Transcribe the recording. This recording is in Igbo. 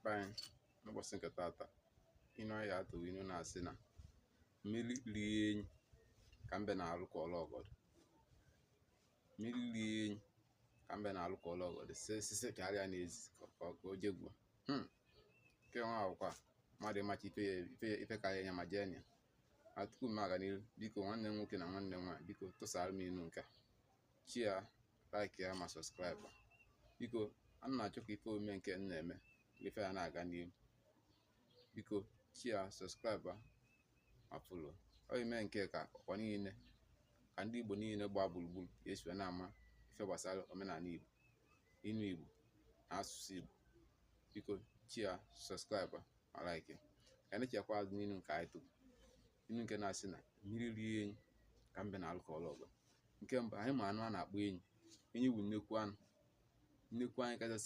Be anyị, n'ụbọchị nke taata, inu anyị atụ inu na-asị na mmiri rie enyi ka mbe na-alụ ka ọlụ ọgọdọ. Mmiri rie enyi ka mbe na-alụ ka ọlụ ọgọdọ, sisi ka arịa n'ezi ka o jegbuo. Nke nwa akwụkwọ a mmadụ ịmacha ife ya ife ka ya enye ma jee ya. Ma tupu m aga n'ihu, biko, nwanne m nwoke na nwanne m nwaanyị, biko tụsara m inu nke a, share, like ya ma subscribe. Biko, ana m achọ ka ife omume nke m na-eme ife ya na-aga n'ihu. Biko share, subscribe ma follow. Ọ ime nke ka ọkwa niile ka ndị Igbo niile gbaa gburugburu esi wee na-ama ife gbasara omenala Igbo, inu Igbo na asụsụ Igbo. Biko share, subscribe ma like. Ka anyị chekwa azụ n'inu nke anyị tụrụ inu nke na-asị na mmiri rie enyi ka mbe na-alụ ka ọlụ ọgọ. Nke mbụ, anyị ma anụ a na-akpọ enyi. Enyi bụ nnekwu anụ, nnekwu anyị kachasị.